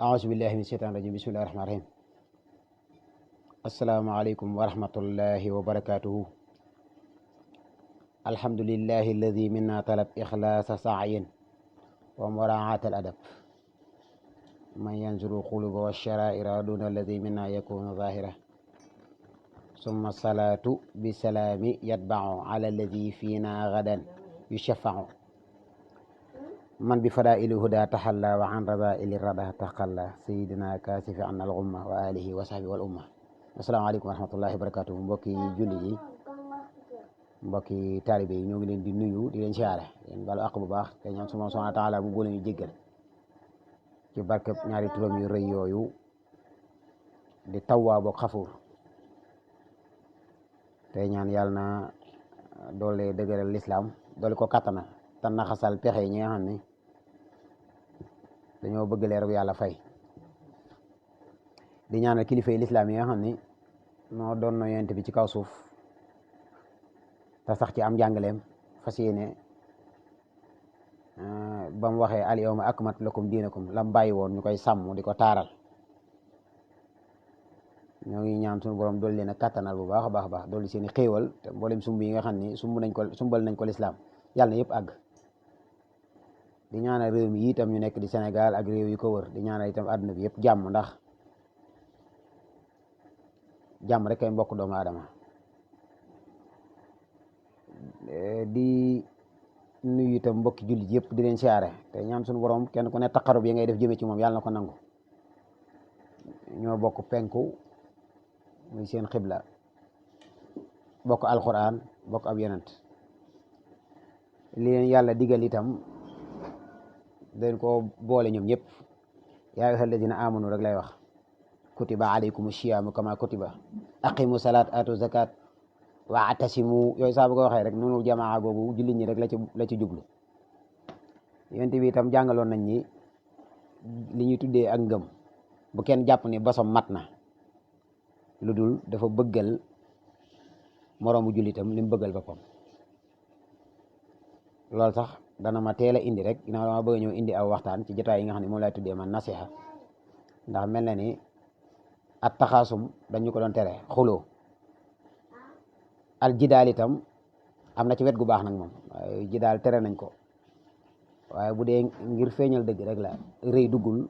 أعوذ بالله من الشيطان الرجيم بسم الله الرحمن الرحيم السلام عليكم ورحمة الله وبركاته الحمد لله الذي منا طلب إخلاص سعي ومراعاة الأدب من ينظر القلوب والشرائر دون الذي منا يكون ظاهرة ثم الصلاة بسلام يتبع على الذي فينا غدا يشفع من بفضائل الهدى تحلى وعن رذائل الردى تخلى سيدنا كاسف عنا الغمة وآله وصحبه والأمة السلام عليكم ورحمة الله وبركاته mbokki julli yi mbokki taalibe yi ñoo ngi leen di nuyu di leen siyaare leen balu àq bu baax te ñaan subhaanahu wa taala mu boole ñu jéggal ci barkeb ñaari turam yu rëy yooyu di Tawwaab ak Xafuur te ñaan yàlla na doole dëgëral lislaam doole ko kattana te naxasal pexe yi ñi nga xam ne dañoo bëgg leeru yàlla fay di ñaanal kilifa yi lislaam yi nga xam ni noo doon na yonent bi ci kaw suuf te sax ci am njàngaleem fas yéene ba mu waxee al yawma akmaltu lakum diinakum lam bàyyi woon ñu koy sàmm di ko taaral ñoo ngi ñaan suñu borom dool leen a kattanal bu baax a baax baax dool seen i xéewal te mboolem sumb yi nga xam ni sumbal nañ ko lislaam yàlla na yëpp àgg di ñaanal réew mi itam ñu nekk di Sénégal ak réew yu ko wër di ñaanal itam àdduna bi yëpp jàmm ndax jàmm rek kay mbokk doomu aadama di nuyu itam mbokki jullit yëpp di leen siyaare te ñaan suñu borom kenn ku ne taqarub yi ngay def jëme ci moom yàlla na ko nangu ñoo bokk penku muy seen xibla bokk alquran bokk ab yonent li leen yàlla digal itam dañ ko boole ñoom ñëpp yaa ayyuhal lazina amanu rek lay wax kutiba alaykumu siyaamu kama kutiba aqimu salaat atu zakat wa atasimu yooyu saa bu ko waxee rek noonu jamaa googu jullit ñi rek la ci jublu yonent bi itam jàngaloon nañ ni li ñuy tuddee ak ngëm bu kenn jàpp ni bosom mat na lu dul dafa bëggal moroomu jullitam li mu bëggal boppam loolu sax dana ma teel a indi rek ginnaaw dama bëgg ñëw indi aw waxtaan ci jotaay yi nga xam ne moom lay tuddee man nasiha ndax mel na ni at taxaasum dañu ko doon tere xuloo al jidaal itam am na ci wet gu baax nag moom waaye jidaal tere nañ ko waaye bu dee ngir feeñal dëgg rek la rëy duggul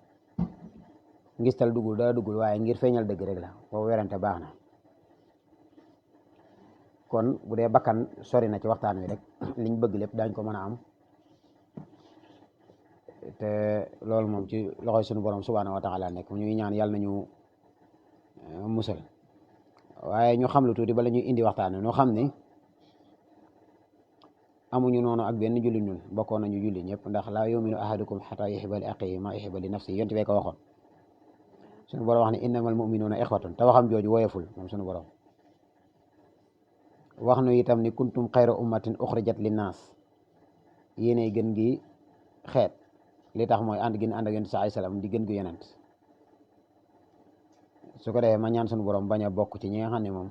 ngistal duggul dara duggul waaye ngir feeñal dëgg rek la boobu werante baax na kon bu dee bakkan sori na ci waxtaan wi rek liñ bëgg lépp dañ ko mën a am te loolu moom ci loxoy sunu borom subhaanahu wa taala nekk ñuy ñaan yàlla nañu musal waaye ñu xam lu tuuti bala ñuy indi waxtaan wi ñu xam ni amuñu noonu ak benn julli ñun bokkoon nañu julli ñëpp ndax laa yuminu ahadukum xataa yuhibba li axiihi maa yuhibbu li nafsihi yonent bee ko waxoon sunu borom wax ne innamal muminuuna ixwatun te waxam jooju woyeful moom sunu borom wax nu itam ni kuntum xayra ummatin uxrijat linnaas yéenay gën gi xeet li tax mooy ànd gi ànd ak yonent sa ay salaam di gën gu yonent su ko defee ma ñaan sunu borom bañ a bokk ci ñi nga xam ne moom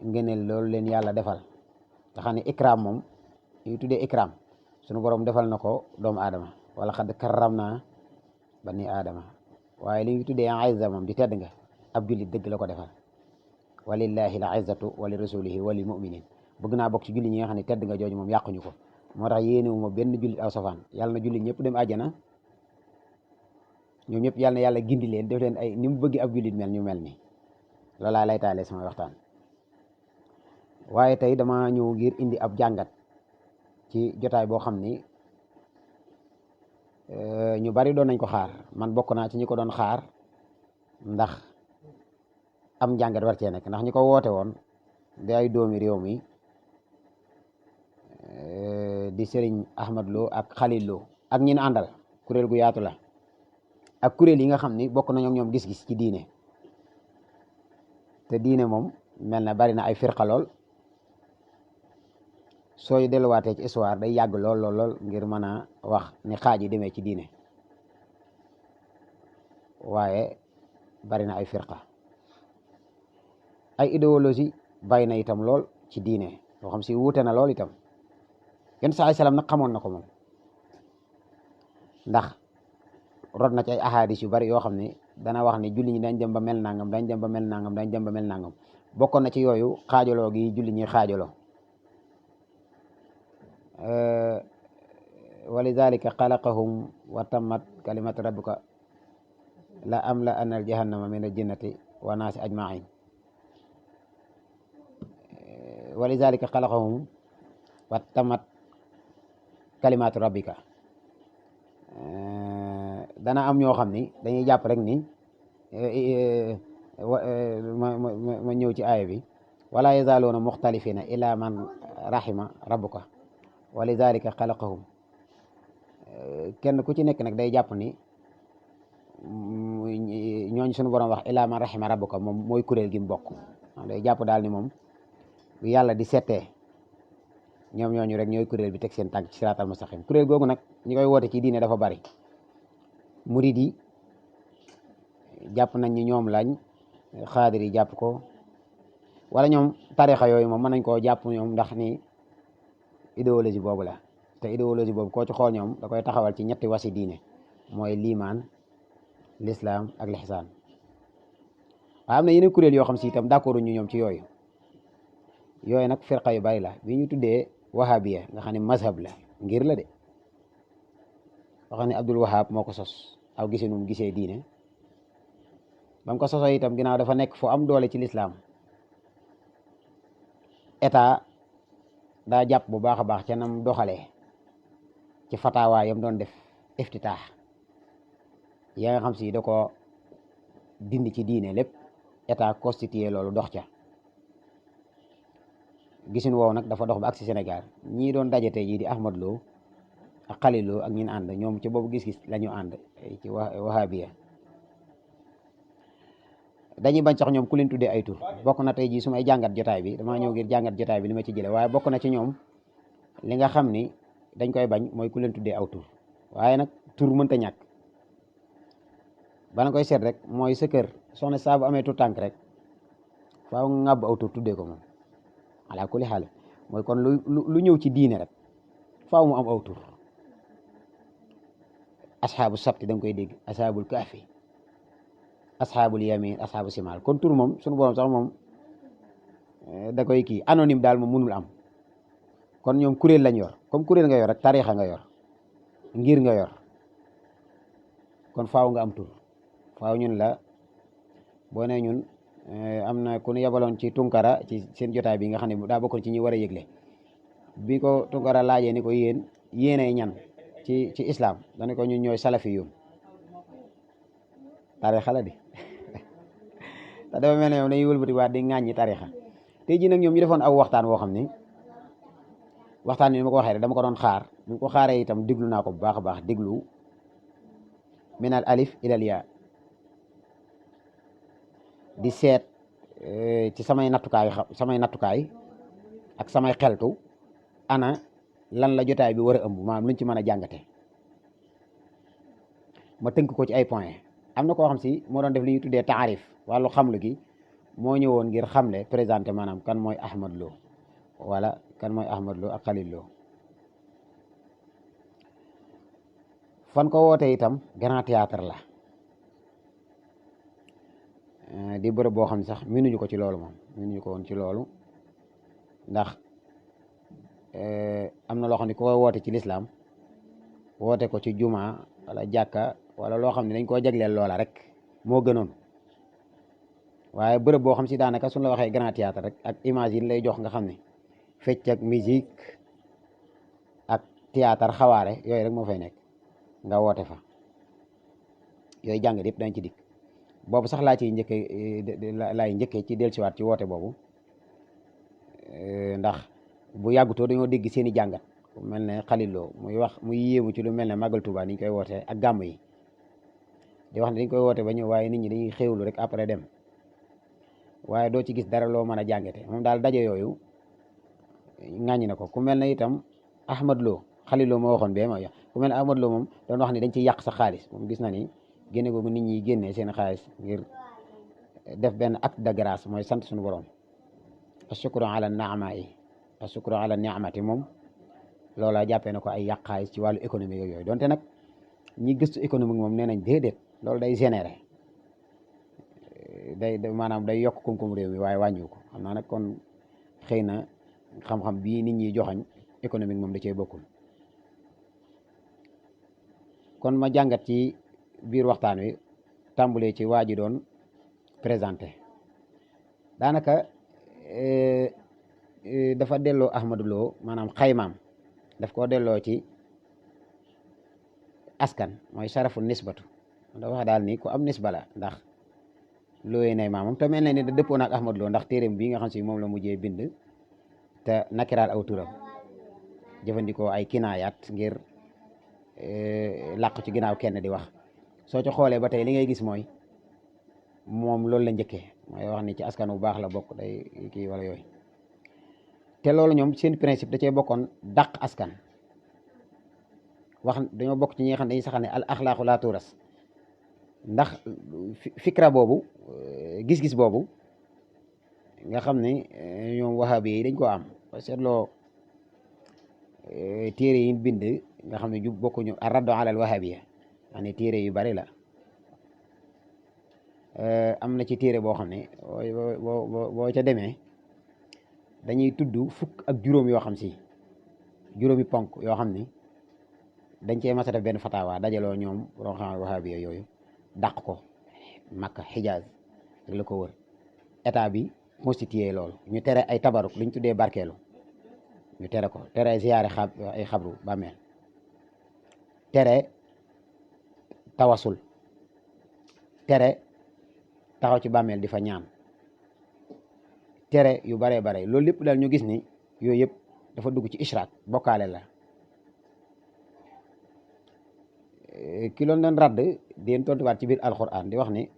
ngëneel loolu leen yàlla defal nga xam ne ikram moom ñu tuddee ikram sunu borom defal na ko doomu aadama wala xad karram naa bani aadama waaye li ñu tuddee izza moom di tedd nga ab jullit dëgg la ko defal walillahi la izzatu wa li rasulihi wa lil muminin bëgg naa bokk ci jullit ñi nga xam ne tedd nga jooju moom yàquñu ko moo tax yéenewuma benn jullit aw safaan yàlla na jullit ñëpp dem àjjana ñoom ñëpp yàlla na yàlla gindi leen def leen ay ni mu bëgg ab jullit mel ñu mel ni loolaa lay taalee sama waxtaan waaye tey dama ñëw ngir indi ab jàngat ci jotaay boo xam ni ñu bari doon nañ ko xaar man bokk naa ci ñi ko doon xaar ndax am njàngat war cee nekk ndax ñi ko woote woon di ay doomi réew mi di Serigne Ahmad Lo ak Khalil Lo ak ñi ñu àndal kuréel gu yaatu la ak kuréel yi nga xam ni bokk nañoo ñoom gis-gis ci diine te diine moom mel na bari na ay firqa lool sooy delluwaatee ci histoire day yàgg lool ngir mën a wax ni xaaj yi demee ci diine waaye bari na ay firqa ay idéologie bàyyi na itam lool ci diine yoo xam si wuute na lool itam yonent sa ay salaam nag xamoon na ko moom ndax rod na ci ay ahadis yu bari yoo xam ne dana wax ne julli ñi dañ dem ba mel nangam dañ dem ba mel nangam dañ dem ba mel nangam bokkoon na ci yooyu xaajaloo gi julli ñi xaajaloo wa lidhalika xalaqahum wa tammat kalimatu rabbika la am la anal jahannama min al jinnati wa naasi ajmain wa lidhalika xalaqahum wa tammat kalimatu rabbika dana am ñoo xam ni dañuy jàpp rek ni ma ñëw ci aaya bi wala yazaaluuna muxtalifina illa man rahima rabbuka wa lidhalika xalaqahum kenn ku ci nekk nag day jàpp ni ñooñ suñu borom wax illa man rahima rabbuka moom mooy kuréel gi mu bokk day jàpp daal ni moom bu yàlla di settee ñoom ñooñu rek ñooy kuréel bi teg seen tànk ci siraatal mustaqim kuréel googu nag ñi koy woote ci diine dafa bari murid yi jàpp nañ ni ñoom lañ xaadir yi jàpp ko wala ñoom tarixa yooyu moom mën nañ koo jàpp ñoom ndax ni idéologie boobu la te idéologie boobu koo ci xool ñoom da koy taxawal ci ñetti wasi diine mooy liimaan l'islam ak lihsaan waaye am na yeneen kuréel yoo xam si itam d'accord ñu ñoom ci yooyu nag firqa yu bari la bi ñu tuddee wahabiya nga xam ne mazhab la ngir la de nga xam ne Abdul Wahab moo ko sos aw gisinum gisee diine ba mu ko sosoo itam ginnaaw dafa nekk fu am doole ci lislaam état daa jàpp bu baax a baax ca nam doxalee ci fatawaa yam doon def iftitaax yaa nga xam si da ko dindi ci diine lépp état constitué loolu dox ca gisin woow nag dafa dox ba ak si Sénégal ñii doon dajate yi di Ahmad Lo ak Khalil Lo ak ñin ànd ñoom ci boobu gis-gis la ñu ànd ci wahabiya dañuy bañ sax ñoom ku leen tuddee ay tur bokk na tey jii su may jàngat jotaay bi damaa ñëw ngir jàngat jotaay bi li ma ci jële waaye bokk na ci ñoom li nga xam ni dañ koy bañ mooy ku leen tuddee aw tur waaye nag tur mënta ñàkk bala koy seet rek mooy sa kër soxna saa bu amee tur tànk rek faaw nga ŋàbb aw tur tuddee ko moom ala kulli xaal mooy kon lu ñëw ci diine rek faaw mu am aw tur asxaabu sabti da nga koy dégg asxaabul kaafi asxaabul yamin asxaabu simaal kon tur moom suñu borom sax moom da koy kii anonyme daal moom mënul am kon ñoom kuréel lañ yor comme kuréel nga yor rek tarixa nga yor ngir nga yor kon faaw nga am tur faaw ñun la boo ne ñun am na ku ñu yabaloon ci Tunkara ci seen jotaay bi nga xam ne daa bokkoon ci ñi war a yëgle bi ko Tunkara laajee ni ko yéenay ñan ci islam dañu ko ñun ñooy salafi yoon tarixa la di te dafa mel ne ñoom dañuy wëlbati waat di ŋàññi tarixa tey jii nag ñoom ñu defoon aw waxtaan woo xam ni waxtaan wi ma ko waxee rek dama ko doon xaar bu ko xaaree itam déglu naa ko bu baax a baax déglu minal alif ilal yaa di seet ci samay nattukaay ak samay xeltu ana lan la jotaay bi war a ëmb maanaam luñ ci mën a jàngate ma tënk ko ci ay point am na koo xam si moo doon def li ñuy tuddee taarif wàllu xamlu gi moo ñëwoon ngir xamle présenté maanaam kan mooy Ahmad Lo wala kan mooy Ahmad Lo ak Khalil Lo fan ko woote itam grand théâtre la di bërëb boo xam ne sax miinuñu ko ci loolu moom miinuñu ko woon ci loolu ndax am na loo xam ne ku koy woote ci lislaam woote ko ci juma wala jàkka wala loo xam ne dañ koo jagleel loola rek moo gënoon waaye bërëb boo xam si daanaka suñu la waxee grand théâtre rek ak image yi lay jox nga xam ne fecc ak musique ak théâtre xawaare yooyu rek moo fay nekk nga woote fa yooyu jàngat yëpp dañ ci dikk boobu sax laa ciy njëkkee ci dellusiwaat ci woote boobu ndax bu yàggutoo dañoo dégg seen i jàngat mel ne Khalil Lo muy wax muy yéemu ci lu mel ne Magal Touba ni ñu koy wootee ak gàmm yi di wax ne dañ koy woote ba ñëw waaye nit ñi dañuy xéwlu rek après dem waaye doo ci gis dara loo mën a jàngate moom daal daje yooyu ŋàññi na ko ku mel ne itam Ahmad Lo Khalil Lo moo waxoon bee ma ku mel ne Ahmad Lo moom doon wax ni dañ ciy yàq sa xaalis moom gis na ni génne googu nit ñi génnee seen xaalis ngir def benn acte de grâce mooy sant suñu borom ashukru ala naama yi ashukru ala niamati moom loola jàppee na ko ay yàq xaalis ci wàllu économie yooyu donte nag ñi gëstu économique moom nee nañ déedéet loolu day générer maanaam day yokk koom-koom réew mi waaye wàññiwu ko xam naa nag kon xëy na xam-xam bii nit ñi joxañ économique moom da cee bokkul. kon ma jàngat ci biir waxtaan wi tàmbulee ci waa ji doon présenté daanaka dafa delloo Ahmadou Lo maanaam xaymaam daf koo delloo ci askan mooy sarafu nisbatu da wax daal ni ku am nisba la ndax looyee nay maamam te mel na ni da dëppoo naak Ahmadou Lo ndax téeréem bii nga xam si moom la mujjee bind te nakiraal aw turam jëfandikoo ay kinaayaat ngir làq ci ginnaaw kenn di wax soo ci xoolee ba tey li ngay gis mooy moom loolu la njëkkee mooy wax ni ci askan bu baax la bokk day kii wala yooyu te loolu ñoom seen principe da cee bokkoon dàq askan wax dañoo bokk ci ñi nga xam ne dañuy saxal ne al axlaaqu laa tuuras ndax fikra boobu gis-gis boobu nga xam ne ñoom wahabi yi dañ ko am seetloo téere yi bind nga xam ne ju bokkuñu ar-raddu ala al-wahabiyya ne téere yu bari la am na ci téere boo xam ne boo ca demee dañuy tudd fukk ak juróom yoo xam si juróomi ponk yoo xam ni dañ cee mas a def benn fatawa dajaloo ñoom boo xam wahabiyya yooyu dàq ko Makka Hijaz ak la ko wër état bi constitué loolu ñu tere ay tabaruk lu ñu tuddee barkeelu ñu tere ko tere ziyaare ay xabru bàmmeel tere tawasul tere taxaw ci bàmmeel di fa ñaan tere yu baree bare loolu lépp daal ñu gis ni yooyu yëpp dafa dugg ci ishraak bokkaale la ki loolu doon radd di leen tontuwaat ci biir alquran di wax ni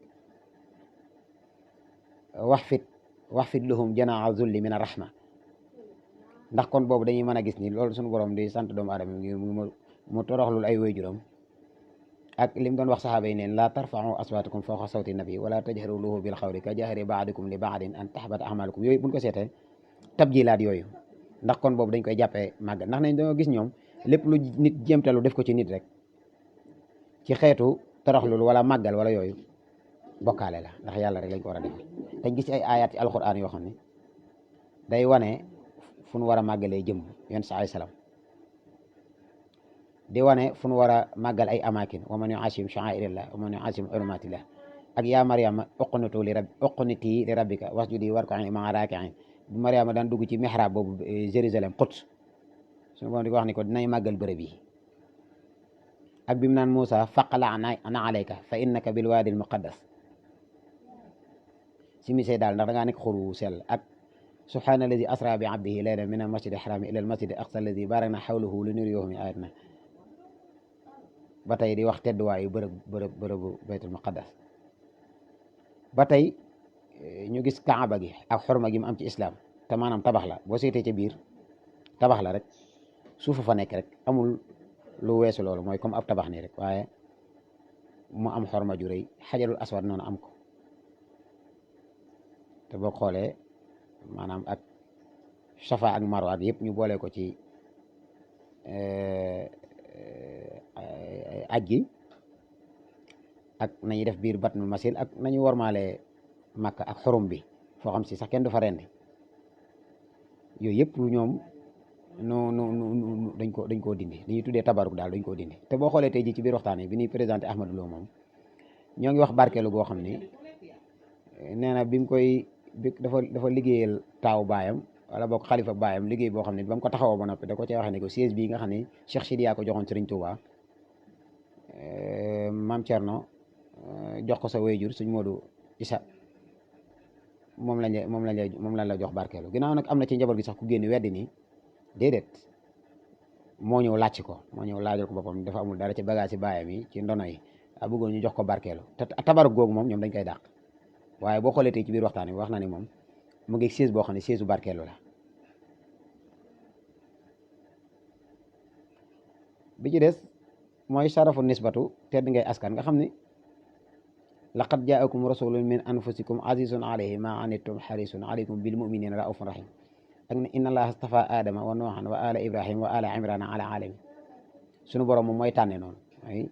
wax fit lahum janaaha zulli min arrahma ndax kon boobu dañuy mën a gis ni loolu suñu borom di sant doomu aadama ngir mu toroxlul ay waajuram ak li mu doon wax saxaaba yi neen laa tarfa'u aswaatakum fawqa sawti nabi wala tajharu lahu bil qawli ka jahri ba'dikum li ba'din an tahbata a'malukum yooyu buñ ko seetee tabjilaat yooyu ndax kon boobu dañ koy jàppee màgg ndax nañ dañoo gis ñoom lépp lu nit jéemtalu def ko ci nit rek ci xeetu toroxlul wala màggal wala yooyu bokkaale la ndax yàlla rek lañ ko war a defal dañ gis ay ayat ci alquran yoo xam ne day wane fu nu war a màggalee jëm yon sa ay salaam di wane fu nu war a màggal ay amakin wa man yu'azzim sha'airillah wa man yu'azzim hurumatillah ak yaa Mariama uqnuti li rabbika wasjudi warka'i ma'a raaki'in bu Mariama daan dugg ci mihrab boobu Jérusalem Quds suñu borom di ko wax ni ko dinañ màggal bërëb yi ak bi mu naan Moussa faqla'na alayka fa innaka bil waadi al muqaddas si misee daal ndax da ngaa nekk xuru sell ak subhaana alladi asra bi abdihi laylan min al masjid al harami ila al masjid al aqsa alladi barakna hawlahu linuriyahu min ayatina ba tey di wax tedduwaayu bërëbu baytul muqaddas ba tey ñu gis kaaba gi ak xorma gi mu am ci islam te maanaam tabax la boo seetee ca biir tabax la rek suufa fa nekk rek amul lu weesu loolu mooy comme ab tabax nii rek waaye mu am xorma ju rëy xajarul aswad noonu am ko te boo xoolee maanaam ak safa ak marwa ak yëpp ñu boole ko ci aj gi ak nañuy def biir batnul masil ak nañu wormaale Makka ak xurum bi foo xam si sax kenn du fa rendi yooyu yëpp ñoom dañ koo dindi li ñuy tuddee tabaruk daal dañ koo dindi te boo xoolee tey ji ci biir waxtaan bi ñuy présenté Ahmadou Lo moom ñoo ngi wax barkeelu goo xam ni nee na bi mu koy dafa liggéeyal taaw baayam wala boog xalifa baayam liggéey boo xam ne ba mu ko taxawoo ba noppi da ko cee waxee ne ko siège bii nga xam ne Cheikh Sidiya ko joxoon Serigne Touba Maam Thierno jox ko sa wayjur Sëñ Modou Issa moom lañ la jox barkeelu ginnaaw nag am na ci njaboot gi sax ku génn weddi nii déedéet moo ñëw laaj ko moo ñëw laajal ko boppam dafa amul dara ci bagage ci baayam yi ci ndono yi a bëggoon ñu jox ko barkeelu te tabaruk googu moom ñoom dañ koy dàq waaye boo xoolee tey ci biir waxtaan wi wax na ni moom mu ngi siège boo xam ne siège bu barkeelu la bi ci des mooy sarafu nisbatu tedd ngay askan nga xam ni laqad jaakum rasulun min anfusikum azizun alayhi ma anittum harisun alaykum bil muminina raufun rahim ak ne inna allaha astafa adama wa nuhan wa ala ibrahim wa ala imrana ala alamin sunu borom moom mooy tànne noonu mooy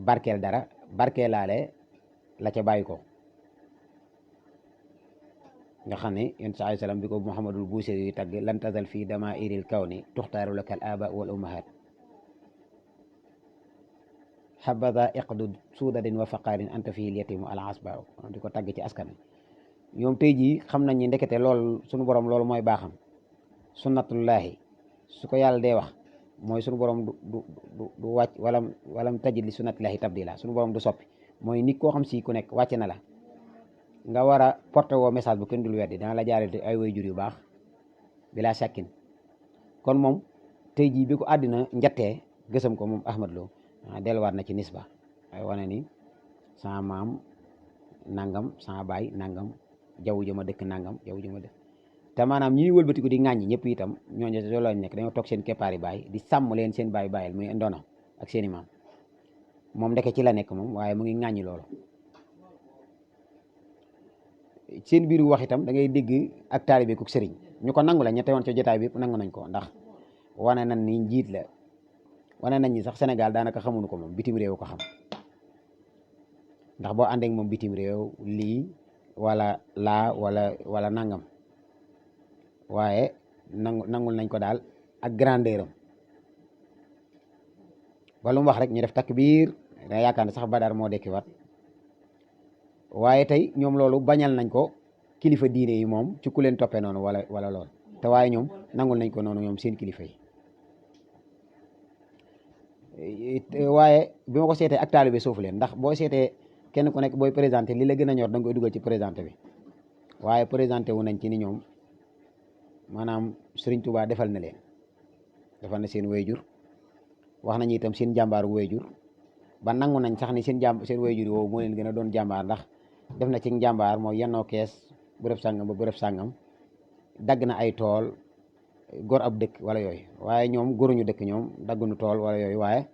barkeel dara barkeelaale la ca bàyyi ko nga xam ne yonent bi alayhi salaam bi ko Muhammadul Busiri yu tagg lan tazal fii damaa'iril kawni tuxtaaru laka al aba wal ummahat habada iqdu suudadin wa faqaarin anta fii yatimu al asba di ko tagg ci askan ñoom tey jii xam nañ ni ndekete lool suñu borom loolu mooy baaxam sunnatullahi su ko yàlla dee wax mooy suñu borom du wàcc walam tajid li sunnatillahi tabdila suñu borom du soppi mooy nit koo xam si ku nekk wàcce na la nga war a porté woo message bu kenn dul weddi dana la jaarale ay waajur yu baax bila shakkin kon moom tey jii bi ko àddina njattee gësam ko moom Ahmad Lo delluwaat na ci nisba ay wane ni sama maam nangam sama baay nangam jaww jëma dëkk nangam jaww jëma dëkk te maanaam ñi wëlbatiku di ŋàññi ñëpp itam ñooñu loolu lañ nekk dañoo toog seen keppaari baay di sàmm leen seen baay bàyyil muy ndono ak seen i maam moom ndeke ci la nekk moom waaye mu ngi ŋàññi loolu seen biir wax itam da ngay dégg ak taalibe ku sëriñ ñu ko nangu la ñette woon ci jotaay bi yëpp nangu nañ ko ndax wane nañ ni njiit la wane nañ ni sax Sénégal daanaka xamuñu ko moom bitim réew ko xam ndax boo àndeek moom bitim réew lii wala laa wala nangam waaye nangul nañ ko daal ak grandeur am ba lu mu wax rek ñu def takbiir da yaakaar ne sax Badar moo dekki wat waaye tey ñoom loolu bañal nañ ko kilifa diine yi moom ci ku leen toppee noonu wala lool te waaye ñoom nangul nañ ko noonu ñoom seen kilifa yi waaye bi ma ko seetee ak taalibe suufu leen ndax boo seetee kenn ku nekk booy présenté li la gën a ñor da nga koy dugal ci présenté bi waaye présenté wu nañ ci ni ñoom maanaam Serigne Touba defal na leen defal na seen wayjur wax nañu itam seen jàmbaaru wayjur ba nangu nañ sax ni seen wayjur yi woowu moo leen gën a doon jàmbaar ndax def na ci jàmbaar mooy yennoo kees bërëb sàngam ba bërëb sàngam dagg na ay tool gor ab dëkk wala yooyu waaye ñoom goruñu dëkk ñoom dagguñu tool wala yooyu waaye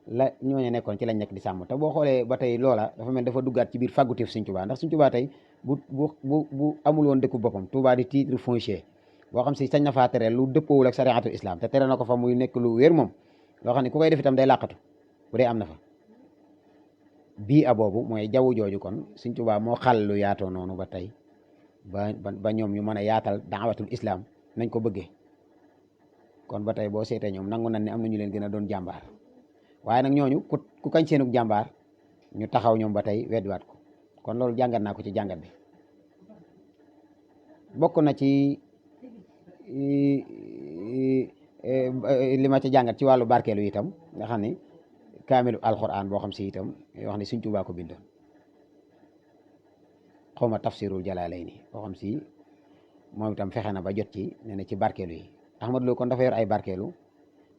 la ñooñu nekkoon ci lañ nekk di sàmm te boo xoolee ba tey loola dafa mel dafa duggaat ci biir fàgguteef Sëñ Tuubaa ndax Sëñ Tuubaa tey bu amul woon dëkku boppam Tuubaa di titre foncier boo xam si sañ na faa tere lu dëppoowul ak sariatul islam te tere na ko fa muy nekk lu wér moom loo xam ne ku koy def itam day làqatu bu dee am na fa bii a boobu mooy jaww jooju kon Sëñ Tuubaa moo xàll lu yaatoo noonu ba tey ba ñoom ñu mën a yaatal daawatul islam nañ ko bëggee kon ba tey boo seetee ñoom nangu nañ ne am na ñu leen gën a doon jàmbaar waaye nag ñooñu ku kañ seenug jàmbaar ñu taxaw ñoom ba tey weddiwaat ko kon loolu jàngat naa ko ci jàngat bi bokk na ci li ma ci jàngat ci wàllu barkeelu itam nga xam ne kaamilu alquran boo xam si itam yoo xam ne Sëñ Tuubaa ko bind xawma tafsirul jalaalayni boo xam si moom itam fexe na ba jot ci nee na ci barkeelu yi Ahmad Lo kon dafa yor ay barkeelu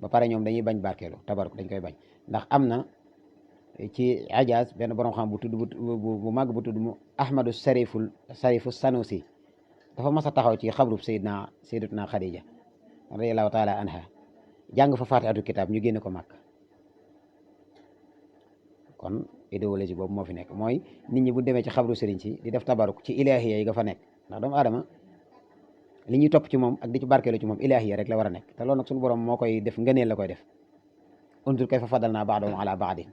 ba pare ñoom dañuy bañ barkeelu tabaruk dañ koy bañ ndax am na ci Ajaaz benn borom xam bu tudd bu màgg bu tudd mu Ahmadu Sarifu Sanusi dafa mas a taxaw ci xabrub sayyidatuna Xadija radiyallahu taala anha jàng fa faatihatu kitaab ñu génne ko màkk kon idéologie boobu moo fi nekk mooy nit ñi bu demee ci xabru sëriñ si di def tabaruk ci ilaahiya yi nga fa nekk ndax doomu aadama li ñuy topp ci moom ak di ci barkeelu ci moom ilaahiya rek la war a nekk te loolu nag suñu borom moo koy def ngëneel la koy def undur kayfa faddalnaa ba'dahum ala ba'din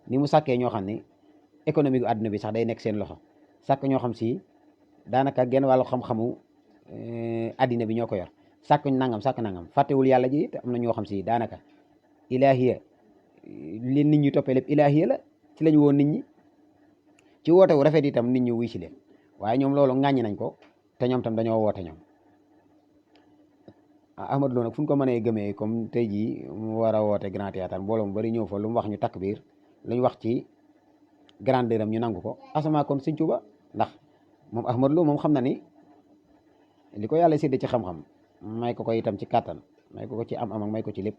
ni mu sàkkee ñoo xam ne économique àdduna bi sax day nekk seen loxo sàkk ñoo xam si daanaka genn wàllu xam-xamu àddina bi ñoo ko yor sàkk nangam fàttewul yàlla ji te am na ñoo xam si daanaka ilaahiya li nit ñi toppee lépp ilaahiya la ci lañu woon nit ñi ci woote wu rafet itam nit ñi wuy si leen waaye ñoom loolu ŋàññi nañ ko te ñoom tam dañoo woote ñoom Ahmad Lo nag fu ñu ko mënee gëmee comme tey jii mu war a woote grand théâtre mbooloo mu bari ñëw fa lu mu wax ñu takk biir lu ñu wax ci grandeur am ñu nangu ko asama kon Sëñ Tuubaa ndax moom Ahmad Lo moom xam na ni li ko yàlla séddee ci xam-xam may ko itam ci kàttan may ko ci am-am ak may ko ci lépp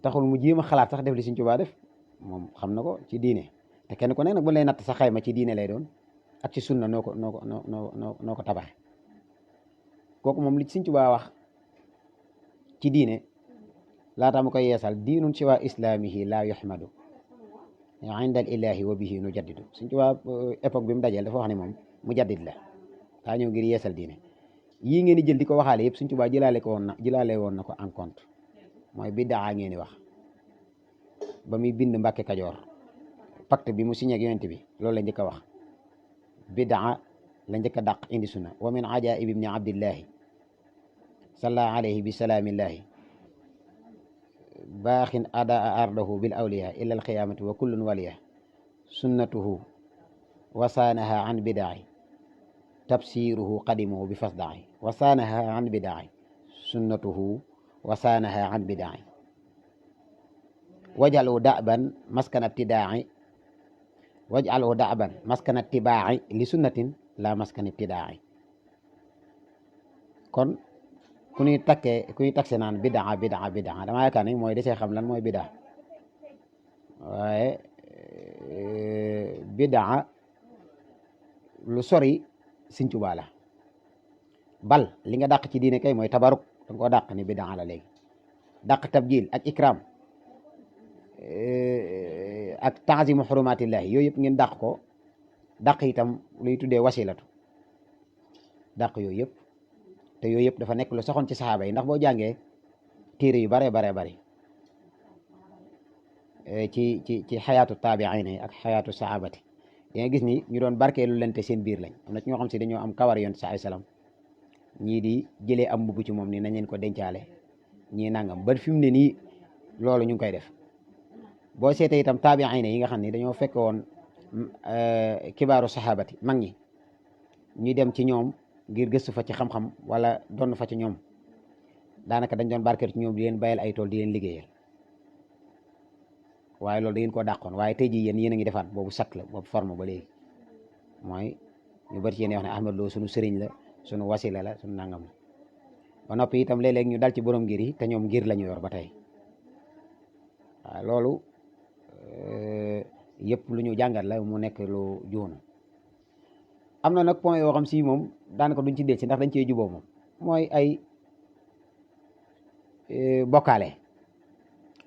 taxul mu jéem a xalaat sax def li Sëñ Tuubaa def moom xam na ko ci diine te kenn ku nekk nag bu lay natt sa xayma ci diine lay doon ak ci sunna noo ko tabaxe kooku moom li Sëñ Tuubaa wax ci diine laata mu koy yeesal diinun siwa islamihi la yuhmadu inda al ilahi wa bihi nu jaddidu Sëñ Tuubaa époque bi mu dajeel dafa wax ne moom mu jaddid la daa ñëw ngir yeesal diine yii ngeen di jël di ko waxaale yëpp Sëñ Tuubaa jëlaale woon na ko en compte mooy biddaa ngeen di wax ba muy bind Mbàkke Kajoor pacte bi mu signé ak yonent bi loolu la njëkk a wax bidaa la njëkk a dàq indi sunna wa min ajaib ibni abdillahi salla alayhi bi salaamillahi baaxin adaa ardahu bil awliya ila alqiyamati wa kullun waliya sunnatuhu wasaanaha an bidaai tafsiruhu qadimuhu bi fasdaai wasaanaha an bidaai sunnatuhu wasaanaha an bidaai wajalu daban maskana ibtidaai wajalu daban maskana ittibaai li sunnatin la maskana ibtidaai kon ku ñuy taxe naan bidaa dama yaakaar ne mooy desee xam lan mooy bidaa waaye bidaa lu sori Sëñ Tuubaa la bal li nga dàq ci diine kay mooy tabaruk danga koo dàq ni bidaa la léegi dàq tabjil ak ikram ak tanzimu xurumatillahi yooyu yëpp ngeen dàq ko dàq itam luy tuddee wasilatu dàq yooyu yëpp te yooyu yëpp dafa nekk lu soxoon ci saxaaba yi ndax boo jàngee téere yu bare ci xayaatu taabiina yi ak xayaatu saxaabati da nga gis ni ñu doon barkeelu lente seen biir lañ am na ci ñoo xam si dañoo am kawar yoon sa ay salaam ñii di jëlee am mbubb ci moom ni nañ leen ko dencaale ñii nangam ba fi mu ne nii loolu ñu ngi koy def boo seetee itam taabiina yi nga xam ne dañoo fekk woon kibaaru saxaabati mag ñi ñuy dem ci ñoom ngir gëstu fa ci xam-xam wala doon fa ci ñoom daanaka dañ doon barkeelu ci ñoom di leen bayal ay tool di leen liggéeyal waaye loolu da ngeen koo dàqoon waaye tey jii yéen a ngi defaat boobu sat la boobu forme ba léegi mooy ñu bari ci yéen wax ne Ahmad Lo sunu sëriñ la sunu wasila la sunu nangam la ba noppi itam léeg-léeg ñu dal ci borom ngir yi te ñoom ngir la ñu yor ba tey waaw loolu yëpp lu ñu jàngat la mu nekk lu juunu am na nag point yoo xam si moom daanaka duñ ci del si ndax dañ cee juboo moom mooy ay bokkaale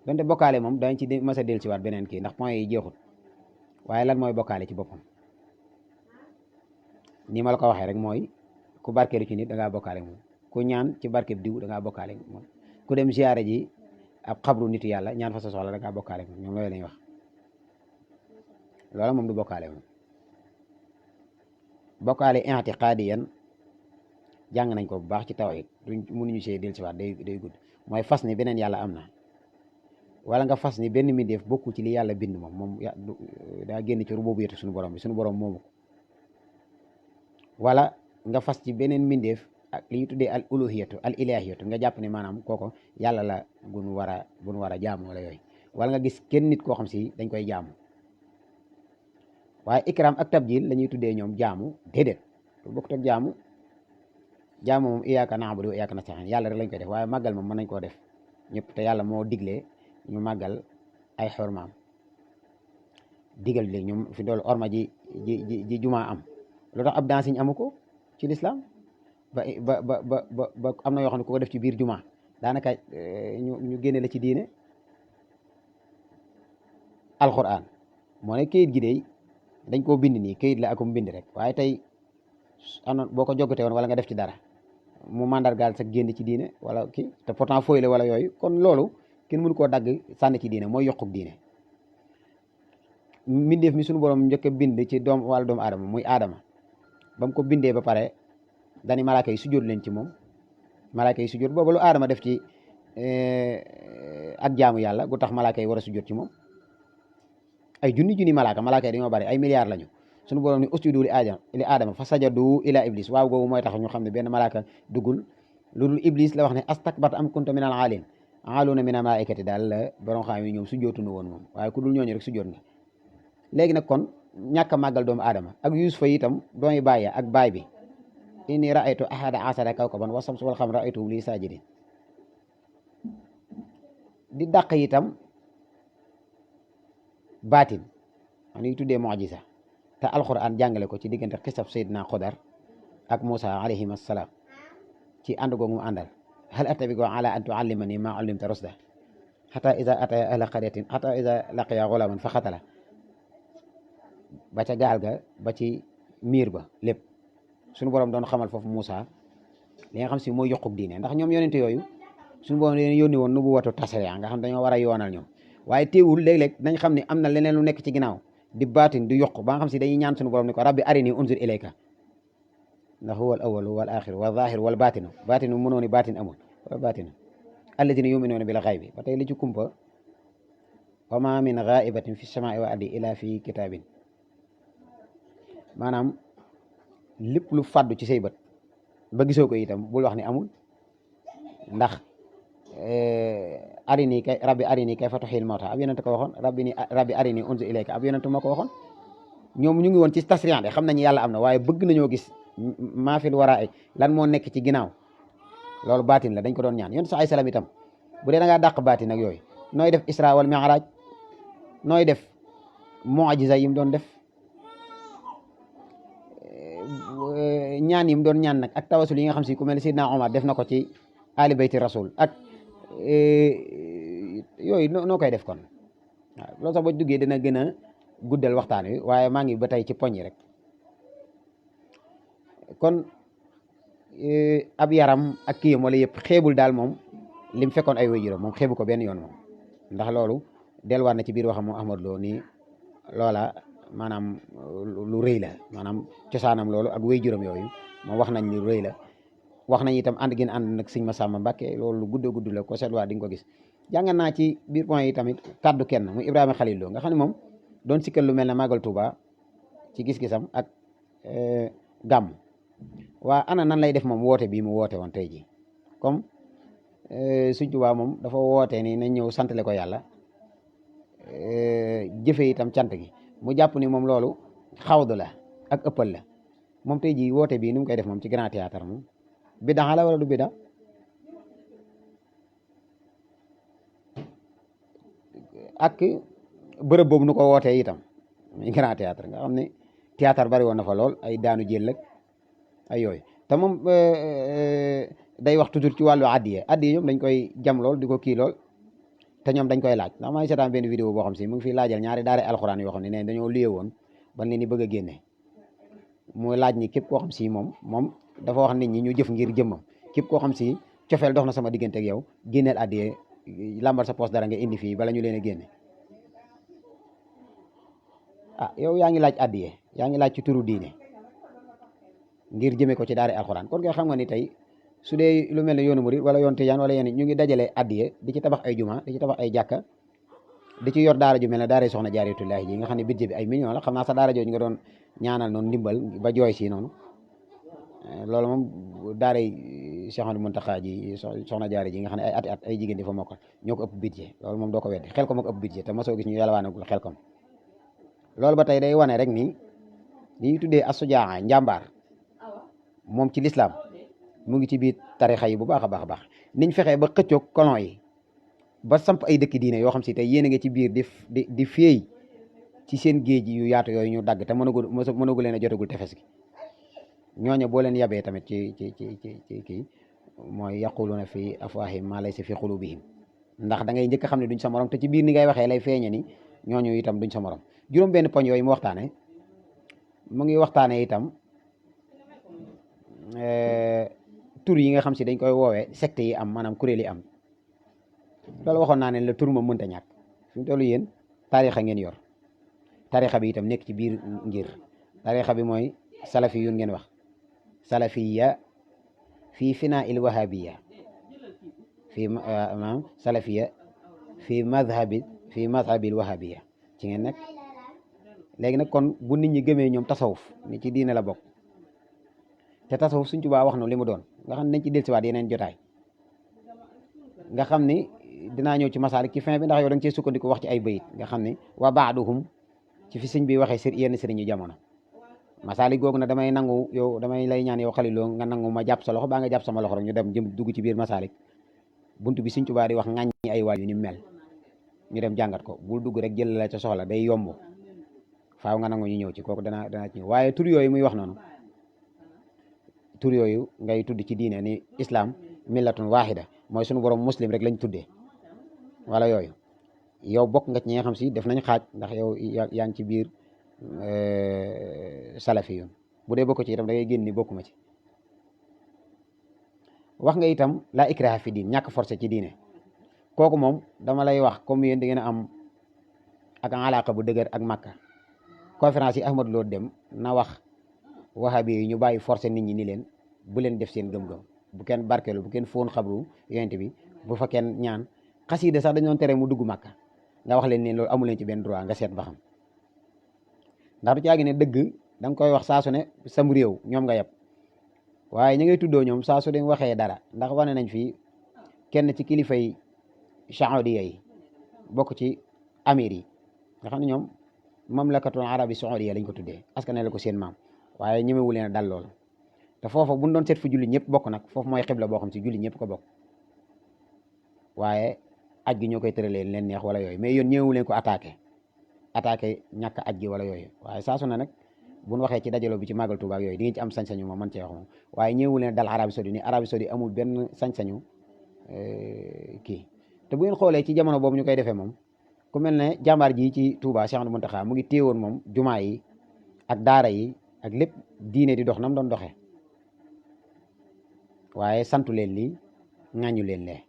donte bokkaale moom dañ ci mas a del si waat beneen kii ndax point yi jeexut waaye lan mooy bokkaale ci boppam ni ma la ko waxee rek mooy ku barkeelu ci nit da ngaa bokkaale moom ku ñaan ci barkeb diw da ngaa bokkaale moom ku dem ziyaare ji ab xabru nitu yàlla ñaan fa sa soxla da ngaa bokkaale moom ñoom loolu lañuy wax loola moom du bokkaale moom bokkaale i'tiqaadiyan jàng nañ ko bu baax ci tawhid duñ mënuñu see del si waat day gudd mooy fas ni beneen yàlla am na wala nga fas ni benn mbindeef bokkul ci li yàlla bind moom daa génn ci rububiyyatu suñu borom bi suñu borom moomu ko wala nga fas ci beneen mbindeef ak li ñu tuddee al uluhiyatu al ilahiyatu nga jàpp ne maanaam kooko yàlla la gun war a jaamu wala yooyu wala nga gis kenn nit koo xam si dañ koy jaamu waaye ikram ak tabjil la ñuy tuddee ñoom jaamu déedéet lu bokkut ak jaamu moom iyyaka na'budu wa iyyaka nasta'in yàlla rek lañ koy def waaye màggal moom mën nañ koo def ñëpp te yàlla moo diglee ñu màggal ay xormaam digal léegi ñoom fi doolu orma ji jumaa am lu tax ab dansiñ amu ko ci lislaam ba am na yoo xam ne ku ko def ci biir jumaa daanaka ñu génne la ci diine alquran moo ne kayit gi de dañ koo bind nii kayit la akum bind rek waaye tey anoon boo ko jogatee woon wala nga def ci dara mu mandargaal sax génn ci diine wala kii te pourtant fooy la wala yooyu kon loolu kenn mënu koo dagg sànni ci diine mooy yokkuk diine mbindeef mi suñu borom njëkk a bind ci wàllu doomu aadama muy aadama ba mu ko bindee ba pare dani malaaka yi sujjóot leen ci moom malaaka yi sujjóot booba lu aadama def ci ak jaamu yàlla gu tax malaaka yi war a sujjóot ci moom ay junni malaaka yi dañoo bari ay milliards lañu suñu borom ni usjudu li aadama fa sajadu ila iblis waaw googu mooy tax ñu xam ne benn malaaka duggul lu dul iblis la wax ne astakbarta am kunta minal aalin aaluuna mina malaikati daal la borom xam yi ñoom sujjóotuñu woon moom waaye ku dul ñooñu rek sujjóot nga léegi nag kon ñàkk a màggal doomu aadama ak yusufa itam doomi bàyyi ak baay bi inni raaytu ahada asara kawkaban wa samsu wal qamara raaytuhum li saajidin di dàq itam baatin ma ñuy tuddee mu'jiza te alquran jàngale ko ci diggante xisab Seydina Xodar ak Moussa alayhim assalaam ci ànd googu mu àndal hal attabi'uka ala an tu'allimani ma 'allamta rushda hatta iza ataya ahla qaryatin hatta iza laqiya ghulaman fa qatala ba ca gaal ga ba ci miir ba lépp suñu borom doon xamal foofu Moussa li nga xam si mooy yokkuk diine ndax ñoom yonente yooyu suñu borom leen yónni woon nubuwatu tasriya nga xam dañoo war a yoonal ñoom waaye teewul léeg-léeg dañ xam ne am na leneen lu nekk ci ginnaaw di baatin di yokk ba nga xam si dañuy ñaan suñu borom ni ko rabbi arini unzur ilayka ndax huwa al awwal wal axir wal zahir wal batinu batinu mënoo ni batin amul wala batinu alladina yuminuuna bil xaybi ba tey li ci kumpa wa ma min ghaibatin fi samai wa ardi ila fi kitabin maanaam lépp lu fàddu ci say bët ba gisoo ko itam bul wax ni amul ndax arini kay rabbi arini kayfa tuhyil mawta ab yonent ko waxoon rabbi arini unzur ilayka ab yonent ma ko waxoon ñoom ñu ngi woon ci tasriyan de xam nañu yàlla am na waaye bëgg nañoo gis maa fil waraa ay lan moo nekk ci ginnaaw loolu baatin la dañ ko doon ñaan yonent sa ay salaam itam bu dee da ngaa dàq baatin ak yooyu nooy def isra wal mi'raj nooy def mu'jiza yi mu doon def ñaan yi mu doon ñaan nag ak tawasul yi nga xam si ku mel ne Seydina Omar def na ko ci ali bayti rasul ak yooyu noo koy def kon waaw loolu sax boo duggee dina gën a guddal waxtaan wi waaye maa ngi ba tey ci poñ yi rek kon ab yaram ak kiyam wala yëpp xeebul daal moom lim fekkoon ay waajuram moom xeebu ko benn yoon moom ndax loolu delluwaat na ci biir waxam moom Ahmad Lo nii loola maanaam lu rëy la maanaam cosaanam loolu ak waajuram yooyu moom wax nañ lu rëy la wax nañ itam ànd gën ànd nag sëñ Massamba Mbacke loolu lu gudd la ko seetluwaat di nga ko gis jàngat naa ci biir point yi tamit kaddu kenn muy Ibrahima Khalil Lo nga xam ne moom doon sikkal lu mel ne Magal Touba ci gis-gisam ak gàmm waa ana nan lay def moom woote bii mu woote woon tey ji comme Sëñ Touba moom dafa woote ni nañ ñëw santale ko yàlla jëfe itam cant gi mu jàpp ni moom loolu xawdu la ak ëppal la moom tey ji woote bii nu mu koy def moom ci grand théâtre moom bida la wala du bida ak bërëb boobu nu ko wootee itam muy grand théâtre nga xam ne théâtre bari woon na fa lool ay daanu jël ak ay yooyu te moom day wax toujours ci wàllu addiye ñoom dañ koy jam lool di ko kii lool te ñoom dañ koy laaj ndax maa ngi seetaan benn vidéo boo xam si mu ngi fiy laajal ñaari daara alxuraan yoo xam ne neen dañoo liyee woon ban leen ni bëgg a génne muy laaj ni képp koo xam si moom dafa wax nit ñi ñu jëf ngir jëmmam képp koo xam si cofeel dox na sama diggante ak yow génneel addiye lambal sa poste dara nga indi fii bala ñu leen a génne ah yow yaa ngi laaj addiye yaa ngi laaj ci turu diine ngir jëmee ko ci daara alxuraan kon nga xam nga ni tey su dee lu mel ne yoonu murid wala yoon tijaan wala yeneen ñu ngi dajale addiye di ci tabax ay juma di ci tabax ay jàkka di ci yor daara ju mel ne daara soxna jaaritullaahi ji nga xam ne budget bi ay millions la xam naa sa daara jooju nga doon ñaanal noonu ndimbal ba jooy si noonu loolu moom daara Cheikh Ahmadou Mountakha ji soxna jaare ji nga xam ne ay at ay jigéen di fa mokkal ñoo ko ëpp budget loolu moom doo ko weddi xel ko moo ko ëpp budget te mosoo gis ñu yalwaanagul xel kom loolu ba tey day wane rek ni li ñuy tuddee asujaa njàmbaar moom ci lislaam mu ngi ci biir tarixa yi bu baax a baax niñ fexee ba xëccoog colon yi ba samp ay dëkki diine yoo xam si tey yéen a ngi ci biir di féey ci seen géej yu yaatu yooyu ñu dagg te mënagu leen a jotagul tefes gi ñooñu boo leen yabee tamit ci kii mooy yaquluna fi afwahihim ma laysa fi qulubihim ndax da ngay njëkk a xam ne duñ sa morom te ci biir ni ngay waxee lay feeñe ni ñooñu itam duñ sa morom juróom benn poñ yooyu mu ngi waxtaane itam tur yi nga xam si dañ koy woowee secte yi am maanaam kuréel yi am loolu waxoon naa ne la tur ma mënta ñàkk fi mu toll yéen tarixa ngeen yor tarixa bi itam nekk ci biir ngir tarixa bi mooy salafi yun ngeen wax salafiya fii finaa il wahabiya fii maanaam salafiya fii madhabil wahabiya ci ngeen nekk léegi nag kon bu nit ñi gëmee ñoom tasawuf ni ci diine la bokk te tasawuf Sëñ Tuubaa wax na li mu doon nga xam ne nañ ci dellusiwaat yeneen jotaay nga xam ni dinaa ñëw ci masaalik ci fin bi ndax yow da nga cee sukkandiku wax ci ay bayit nga xam ne wa baaduhum ci fi sëñ bi waxee yenn sëriñu jamono masaalik googu na damay nangu yow damay lay ñaan yow xaliloo nga nangu ma jàpp sa loxo baa nga jàpp sama loxo rek ñu dem jëm dugg ci biir masaalik buntu bi Sëñ Tuubaa di wax ŋàññi ay waay yu ni mel ñu dem jàngat ko bul dugg rek jël la ca soxla day yomb faaw nga nangu ñu ñëw ci kooku danaa ci ñëw waaye tur yooyu muy wax noonu tur yooyu ngay tudd ci diine ni islam millatun wahida mooy suñu borom muslim rek lañ tuddee wala yooyu yow bokk nga ci ñi nga xam si def nañ xaaj ndax yow yaa ngi ci biir salafi yoon bu dee bokk ci itam da ngay génn ni bokkuma ci wax nga itam la ikraha fi diin ñàkk forcé ci diine kooku moom dama lay wax comme yéen da ngeen a am ak alaaka bu dëgër ak Makka. conférence yi Ahmadu Lo dem na wax wahabi yi ñu bàyyi forcé nit ñi ni leen bu leen def seen gëm-gëm, bu kenn barkeelu, bu kenn fóon xabru yonent bi, bu fa kenn ñaan. xasida sax dañoon tere mu dugg Makka, nga wax leen ne loolu amu leen ci benn droit, nga seet ba xam. ndax du caagi ne dëgg da nga koy wax saa su ne sam réew ñoom nga yeb, waaye ñi ngay tuddoo ñoom saa su dem waxee dara. ndax wane nañ fi kenn ci kilifay saoudiya yi bokk ci amir yi nga xam ne ñoom mamlakatul arabi saoudiya lañ ko tuddee, askan la ko seen maam, waaye ñemewu leen dal lool. te foofa buñ doon seet fu julli ñëpp bokk nag, foofu mooy xibla boo xam si julli ñëpp ko bokk, waaye aj gi ñoo koy tëralee leen neex wala yooyu, mais yoon ñëwewu leen ko attaqué ñàkk aj gi wala yooyu. waaye saa su ne nag buñ waxee ci dajaloo bi ci màggal Tuuba ak yooyu di ngeen ci am sañ-sañu moom man cee wax moom, waaye ñëwewu leen dal Arabie Saoudite ni Arabie Saoudite amul benn sañ-sañu kii. te bu ngeen xoolee ci jamono boobu ñu koy defee moom ku mel ne jàmbaar ji ci Touba Cheikh Ahmadou Mountakha mu ngi téewoon moom jumaa yi ak daara yi ak lépp diine di dox nam doon doxee, waaye santu leen lii ŋàññu leen lee.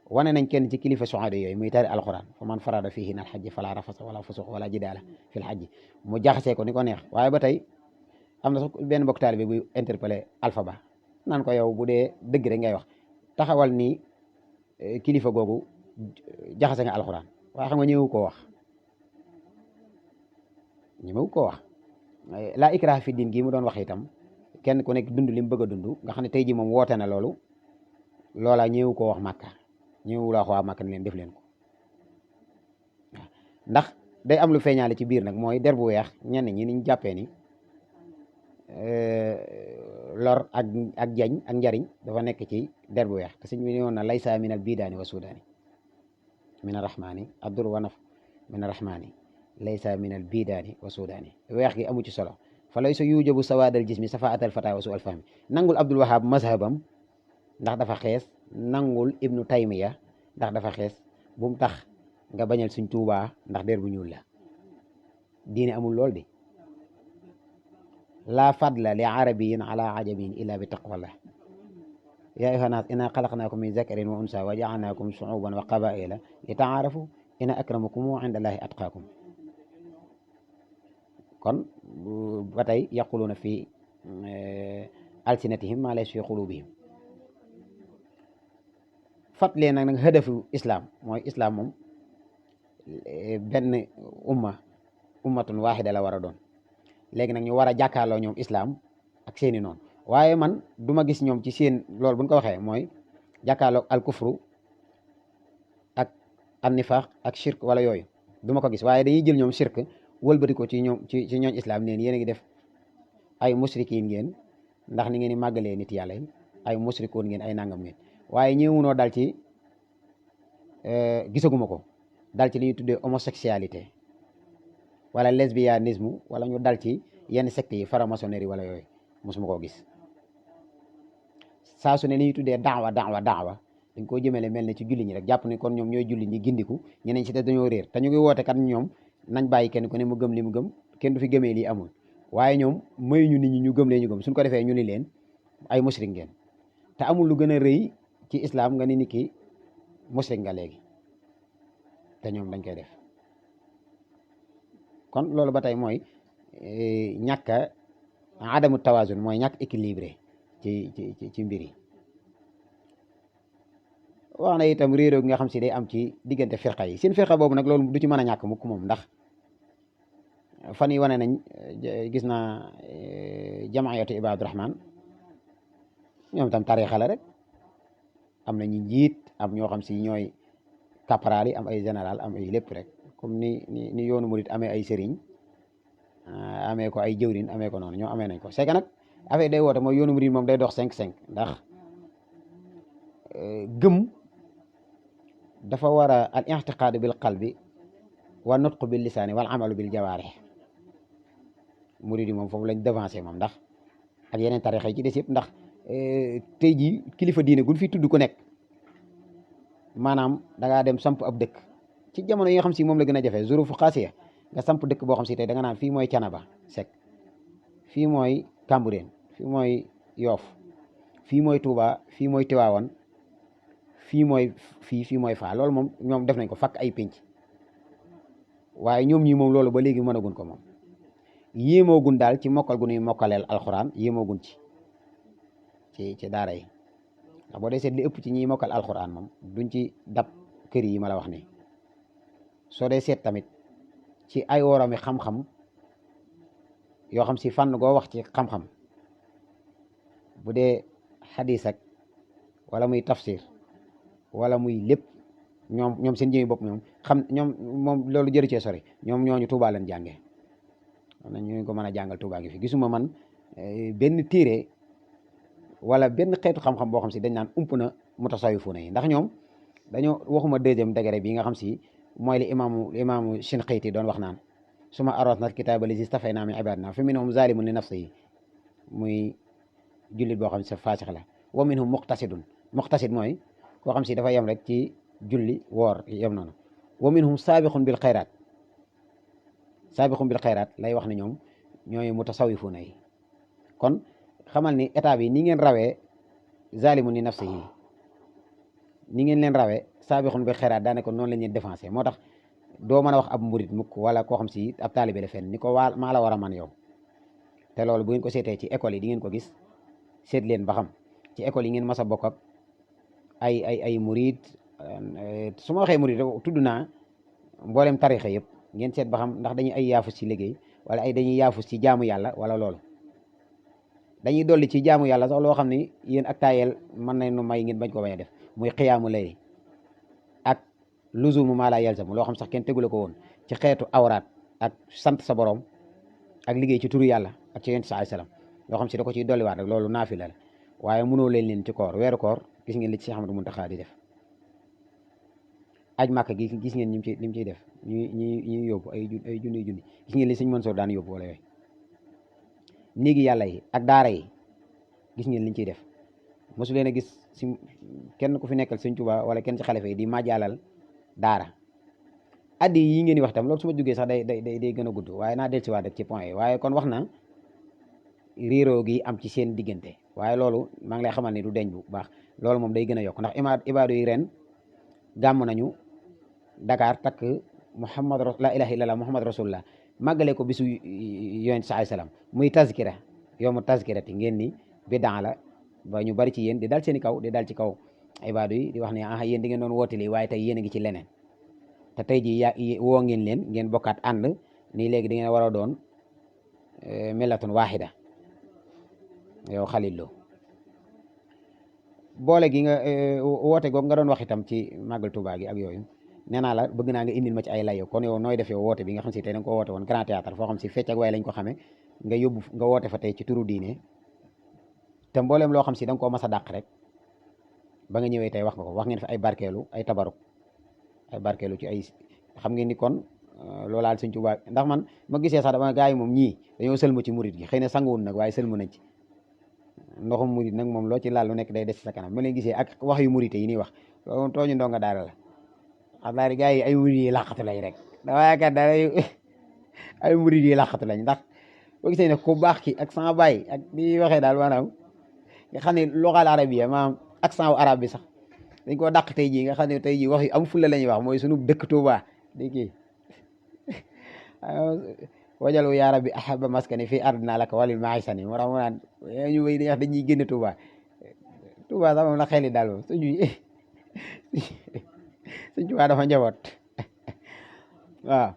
wane nañ kenn ci kilifa soxaade yooyu muy tari alxuraan fa man farada fiihi al hajj fala rafasa wala fusuq wala jidaala fil hajj, mu jaxasee ko ni ko neex. waaye ba tey am na sax benn mbokk taalibe buy interpellé Alpha Ba naan ko yow bu dee dëgg rek ngay wax taxawal ni kilifa googu jaxase nga alxuraan, waaye xam nga ñëwu koo wax, laa ikraha fi diin gii mu doon wax itam kenn ku nekk dund li mu bëgg a dund, nga xam ne tey ji moom woote na loolu, loola ñëwu koo wax Màkka, ñëwu la wax waa Màkka ni leen def leen ko. ndax day am lu feeñaale ci biir nag, mooy der bu weex ñenn ñi niñ jàppee ni lor ak jañ ak njariñ dafa nekk ci der bu weex. te sëñ bi ne woon na laysa min al bidaani wa sudaani min arrahmani addur wa naf min arrahmani laysa min al bidaani wa sudaani. weex gi amu ci solo. fa laysa yujabu sawaadal jismi safaatal fata wa su al fahmi. nangul Abdul Wahab mazhabam ndax dafa xees, nangul Ibnu Taymiya ndax dafa xees, bu mu tax nga bañal suñ Tuubaa ndax der bu ñuul la. diine amul lool di la fadla li arabiyin ala ajamin illa bi taqwallah. yaa ayyuhan naas inna xalaqnaakum min zakarin wa unsa wa jaalnaakum shuuban wa qabaila li taarafu inna akramakum inda allahi atqaakum. kon ba tey yaquluuna fi alsinatihim ma laysa fi qulubihim. fàttalee nag hadafu islam mooy islam moom benn ummatun waaxida la war a doon. léegi nag ñu war a jàkkaarloo ñoom islam ak seeni noonu. waaye man du ma gis ñoom ci seen loolu buñ ko waxee mooy jàkkaarloo al kufru ak an nifaax ak shirk wala yooyu du ma ko gis, waaye dañuy jël ñoom shirk wëlbati ko ci ñoom ci ñooñ islam neen yéen a ngi def ay musrikiin ngeen ndax ni ngeen di màggalee nit yàlla yi, ay musrikoon ngeen, ay nangam ngeen. waaye ñëwunoo dal ci gisaguma ko dal ci li ñuy tuddee homosexualité wala lesbianisme, wala ñu dal ci yenn secte yi franc-maçonnerie wala yooyu mosuma koo gis. saa su ne li ñuy tuddee daawa dañ koo jëmale mel ne ci julli ñi rek, jàpp ne kon ñoom ñooy julli ñi gindiku, ñeneen ci te dañoo réer. te ñu ngi woote kat ñoom nañ bàyyi kenn ku ne mu gëm li mu gëm, kenn du fi gëmee lii amul. waaye ñoom mayuñu nit ñi ñu gëm lee ñu gëm, suñ ko defee ñu ni leen ay musrik ngeen. te amul lu gën a rëy ci islam nga ni nit ki musrik nga léegi, te ñoom dañ koy def. kon loolu ba tey mooy ñàkk adamu tawazun, mooy ñàkk équilibré ci mbir yi. wax na itam réeróo gi nga xam si day am ci diggante firqa yi. seen firqa boobu nag loolu du ci mën a ñàkk mukk moom, ndax fan yi wane nañ gis naa jamaayatu Ibaadu Rahman, ñoom tam tariixa la rek, am na ñu njiit, am ñoo xam si ñooy caporal yi, am ay général, am ay lépp rek, comme ni yoonu murit amee ay sëriñ, amee ko ay jëwrin, amee ko noonu, ñoo amee nañ ko. c'est que nag affaire day woote mooy yoonu murit moom day dox 5-5, ndax gëm dafa war a al i'tiqaadu bil qalbi wa nutqu bil lisaani wal amalu bil jawaarih. murit yi moom foofu lañ devancé moom, ndax ak yeneen tarixa yi ci des yëpp. ndax tey jii kilifa diine gu fi tudd ku nekk maanaam dangaa dem samp ab dëkk ci jamono yi nga xam si moom la gën a jafe, zurufu xaasiya, nga samp dëkk boo xam si tey da nga naan fii mooy Canaba Seck, fii mooy Cambérène, fii mooy Yoff, fii mooy Touba, fii mooy Tiwaawan, fii mooy fii mooy faa. loolu moom ñoom def nañ ko fakk ay pénc, waaye ñoom ñi moom loolu ba léegi mënagun ko moom yéemoogun daal ci mokkal gu ñuy mokkaleel alxuraan yéemoogun ci daara yi ndax boo dee seet li ëpp ci ñiy mokkal alxuraan moom duñ ci dab kër yi ma la wax ni soo dee seet tamit ci ay woromi xam-xam yoo xam si fànn goo wax ci xam-xam bu dee xadiis ak wala muy tafsir wala muy lépp ñoom seen jëmi bopp ñoom moom loolu jëru cee sori ñoom ñooñu Tuubaa leen jàngee ñu ko mën a jàngal Tuubaa gi fi gisuma man benn téere wala benn xeetu xam-xam boo xam si dañ naan ump na mutasawwifuuna yi ndax ñoom dañoo waxuma deuxième degré bi nga xam si mooy li imaamu Shinqiiti doon wax naan suma aratna al-kitaaba lazi stafaynaa min ibaadinaa fa minhum zaalimun li nafsihi muy jullit boo xam si faasix la wa minhum muqtasid mooy koo xam si dafa yem rek ci julli woor yem noonu wa minhum saabiqun bil xayraat lay wax ne ñoom ñooy mutasawwifuuna yi kon xamal ni état bi ni ngeen rawee zalimun li nafsihi ni ngeen leen rawee saabiqun bil xayraat daanaka noonu lañ leen défensé moo tax doo mën a wax ab murit mukk wala koo xam si ab taalibe la fenn ni ko maa la war a man yow te loolu bu ngeen ko seetee ci école yi di ngeen ko gis seet leen ba xam ci école yi ngeen mas a bokk ak ay murit su ma waxee murit tudd naa mboolem tarixa yëpp ngeen seet ba xam ndax dañuy ay yaafus ci liggéey wala dañuy yaafus ci jaamu yàlla wala loolu dañuy dolli ci jaamu yàlla sax loo xam ni yéen ak taayel mën nañ nu may ngeen bañ ko bañ a def muy xiyaamu layli ak luzumu maa laa yalzamu loo xam sax kenn tegule ko woon ci xeetu awraat ak sant sa borom ak liggéey ci turu yàlla ak ci yonent sa sallam loo xam si da ko ciy dolliwaat rek loolu naafila la waaye mënoo leen ci koor weeru koor gis ngeen li ci Cheikh Ahmadou Mountakha di def aj màkk gi gis ngeen ñi mu ciy def ñuy yóbbu ay junni gis ngeen li Sëñ Mansour daan yóbbu wala yooyu néegi yàlla yi ak daara yi gis ngeen liñ ciy def mosu leen a gis si kenn ku fi nekkal Sëñ Tuubaa wala kenn ci xalifa yi di majaalal daara addi yi ngeen di wax tam loolu su ma jógee sax day gën a gudd waaye naa del si waat rek ci point yi waaye kon wax na réeroo gi am ci seen diggante waaye loolu maa ngi lay xamal ni du deñ bu baax loolu moom day gën a yokk ndax ibaadu yi ren gàmm nañu Dakar takk la ilaha illallah muhammad rasulullah màggale ko bisu yonent sa sallam muy tazkira yowmu tazkirati ngeen ni bidaa la ba ñu bari ci yéen di dal seen i kaw di dal ci kaw ibaadu yi di wax ne yéen di ngeen doon woote lii waaye tey yéen a ngi ci leneen te tey ji woo ngeen leen ngeen bokkaat ànd nii léegi di ngeen war a doon millatun wahida yow Xalil Lo boole gi nga woote googu nga doon wax itam ci màggal Tuubaa gi ak yooyu nee naa la bëgg naa nga indil ma ci ay layo kon yow nooy def yow woote bi nga xam si tey da nga ko woote woon grand théâtre foo xam si fecc ak waay lañ ko xamee nga woote fa tey ci turu diine te mbooleem loo xam si da nga koo mas a dàq rek ba nga ñëwee tey wax nga ko wax ngeen fi ay barkeelu ay tabaruk ay barkeelu ci ay xam ngeen ni kon loolaal Sëñ Tuubaa ndax man ma gisee sax dama gars yi moom ñii dañoo sëlmu ci murit gi xëy na sanguwul nag waaye sëlmu nañ ci ndoxum murit nag moom loo ci laal lu nekk day des ci sa kanam ma leen gisee ak wax yu murite yi nii wax loolu tooñu ndonga daara la xam naa ne gars yi ay murit yi làqatu lañ rek dama yaakaar daal ay murit yi làqatu lañ ndax boo gisee ne ku baax ki ak sama baay ak ni waxee daal maanaam nga xam ne loxal arabiya maanaam accent wu arabe bi sax dañ koo dàq tey jii nga xam ne tey jii wax yu am fulla la ñuy wax mooy sunu dëkk Tuuba di kii wajalu yaa rabbi ahaba maskani fii ardina laka walil maisani moo tax mu naan ñu wéy dañuy wax dañuy génn Tuuba Tuuba sax moom la xel yi daal moom Sëñ Tuuba dafa njaboot waaw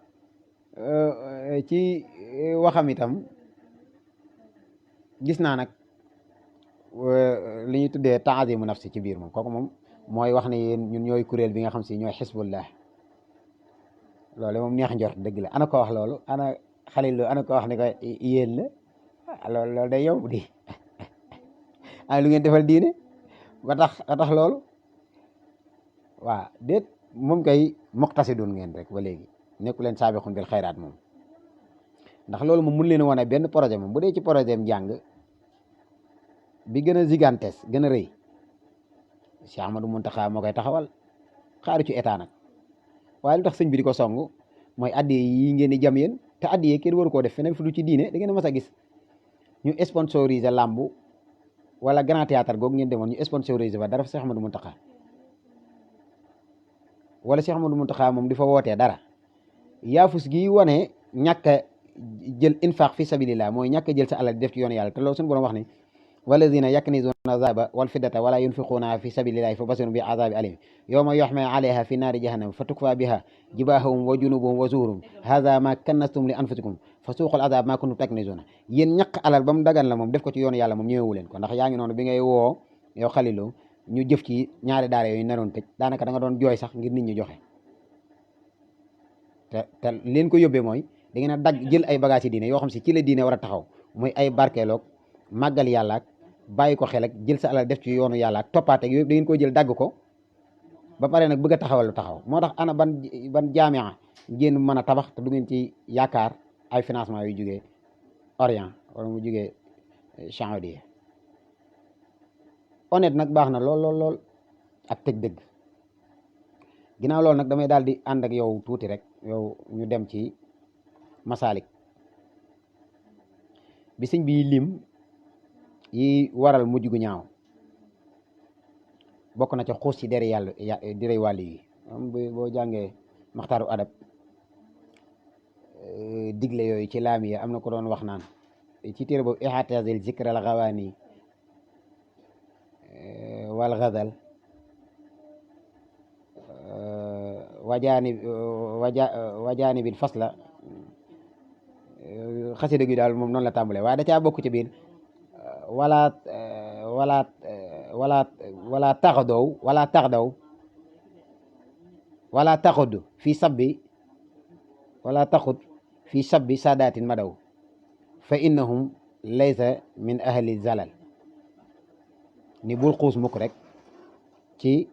ci waxam itam gis naa nag li ñuy tuddee taazimu nafsi ci biir moom kooku moom mooy wax ne yéen ñun ñooy kuréel bi nga xam si ñooy xisbullah loolu moom neex njort dëgg la ana ko wax loolu ana Xalil Lo ana ko wax ne ko yéen la loolu day yow di ana lu ngeen defal diine ba tax loolu waaw déet moom kay muqtasidun ngeen rek ba léegi nekku leen saabiqun bil xayraat moom ndax loolu moom mun leen wane benn projet moom bu dee ci projet am jàng bi gën a gigantes gën a rëy Cheikh Ahmadou Mountakha moo koy taxawal xaaru ci état nag waaye lu tax sëñ bi di ko song mooy addiye yi ngeen di jam yéen te addiye kenn waru koo def feneen fu du ci diine da ngeen a mas a gis ñu sponsoriser làmbu wala grand théâtre googu ngeen demoon ñu sponsoriser ba dara fa Cheikh Ahmadou Mountakha wala Cheikh Ahmadou Mountakha moom di fa wootee dara yaafus gi wane ñàkk a jël infaq fi sabilillah mooy ñàkk a jël sa alal di def ci yoonu yàlla te loolu suñu borom wax ni walladina yaknizuna zahaba wal fiddata wala yunfiqunaha fi sabilillahi fa basirhum bi azabi alim yawma yuhma alayha fi naari jahannam fa tukfa biha jibahum wa junubuhum wa zuhurum hadha ma kannastum li anfusikum fa suuqul azab ma kuntum taknizuna yéen ñaq alal ba mu dagan la moom def ko ci yoonu yàlla moom ñëwewu leen ko ndax yaa ngi noonu bi ngay woo yow Xalilu ñu jëf ci ñaari daara yooyu naroon tëj daanaka da nga doon jooy sax ngir nit ñi joxe te leen ko yóbbee mooy da ngeen a dagg jël ay bagages yi diine yoo xam si ci la diine war a taxaw muy ay barkeeloog màggal yàlla ak bàyyi ko xel ak jël sa alal def ci yoonu yàlla ak toppaate yooyu da ngeen ko jël dagg ko ba pare nag bëgg a taxawal lu taxaw moo tax ana ban jaamia ngeen mën a tabax te du ngeen ci yaakaar ay financement yu jugee Orient wala mu jugee Saoudia honnête nag baax na lool ak tëj dëgg ginnaaw loolu nag damay daal di ànd ak yow tuuti rek yow ñu dem ci Masalik bi sëñ bi lim yi waral mujj gu ñaaw bokk na ca xuus ci deri yàlla deri wàllu yi boo jàngee maxtaaru adab digle yooyu ci laami am na ko doon wax naan ci téere boobu ihatazil zikr al ghawaani wal ghazal wajaani bil fasla xasida gi daal moom noonu la tàmbalee waaye da caa bokk ci biir wala taxud fi sabbi saadatin madaw fa innahum laysa min ahli zalal ni bul xuus mukk rek ci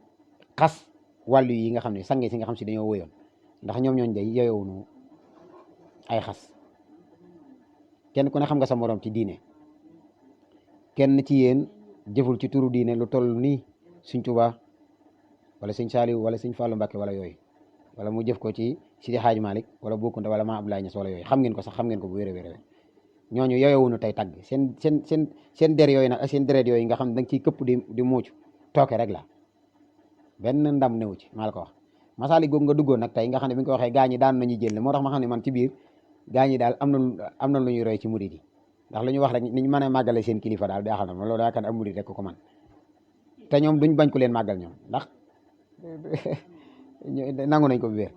xas wàllu yi nga xam ne sange si nga xam si dañoo wëyoon ndax ñoom ñooñ day yoyowunu ay xas kenn ku ne xam nga sa morom ci diine kenn ci yéen jëful ci turu diine lu toll nii Sëñ Tuubaa wala Sëñ Saaliw wala Sëñ Fallu Mbàkke wala yooyu wala mu jëf ko ci Sidi Haaj Malik wala Bokkunta wala Maam Abdoulaye Niass wala yooyu xam ngeen ko sax xam ngeen ko bu wér a wér ñooñu yoyowunu tey tagg seen der yooyu nag ak seen deret yooyu nga xam ne da nga ciy këpp di muuc tooke rek la benn ndam newu ci maa la ko wax Masalik googu nga duggoon nag tey nga xam ne bi nga ko waxee gaañi daan nañu jël moo tax ma xam ne man ci biir gaañi daal am na lu ñuy roy ci murid yi ndax lu ñu wax rek ni ñu mën a màggale seen kilifa daal daa xam ne loolu yaakaar am murid rek ko man te ñoom duñ bañ ko leen màggal ñoom ndax nangu nañ ko bu wér